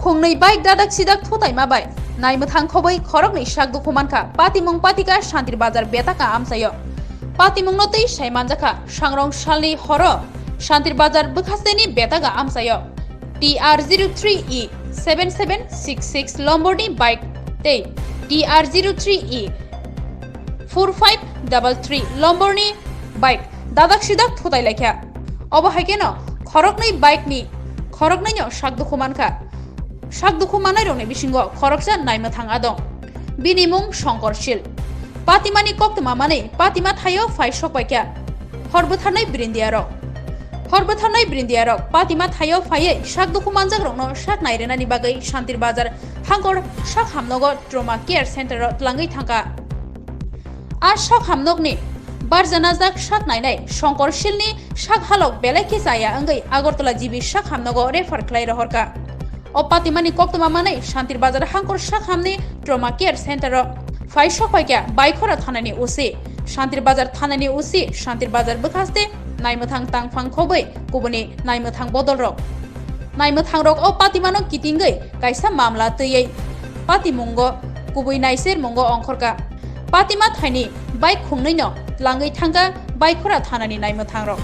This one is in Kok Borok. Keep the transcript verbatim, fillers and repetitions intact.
Khungnwi bike dadak sidak thutaima bai naimwthang khobwi khoroknwi sak dukhu mankha. Patimung patika Shantir Bazar betaka amchaio. Patimungno twi sai manjakha, sangrong salni horo Shantir Bazar bwkhasteni betaka amchaio T R zero three E seven seven six six lomborni bike tei T R zero three E four five double three lomborni bike dadak sidak thutai laikha. Obo hai kheno khoroknwi bike ni khoroknwino sak dukhu mankha. Sak dukhu manai rokni bisingo khoroksa naimwthang adong. Bini mung Shongkor Sil. Patimani koktwma manwi Patima thaio phai sokpaikha. Hor bwtharnai brindiarok. Hor bwtharnai brindiarok Patima thaio phaiwi sak dukhu manjakrokno sak nairenani bagwi Shantir Bazar hangkor sak hamnogo Trauma Care Center o tlangwi thangkha. A sak hamnokni barjanajak sak nainai Shongkor Silni sak halok belai khe chaya wngwi Agartala G B sak hamnogo refer khlai rohorkha. O patimani koktwma manwi Shantir Bazar hangkor sak hamni Trauma Care Center o phai sokpaikha Baikora thanani O C. Shantir Bazar thanani O C Shantir Bazar bwkhaste naimwthang tangphang khobwi kubuni naimwthang bodolrok. Naimwthangrok o patimano kitingwi kaisa mamla twiwi patimungo kubui naisermungo ongkhorkha. Patima thaini bike khungnwino tlangwi thangkha Baikora thanani naimwthangrok.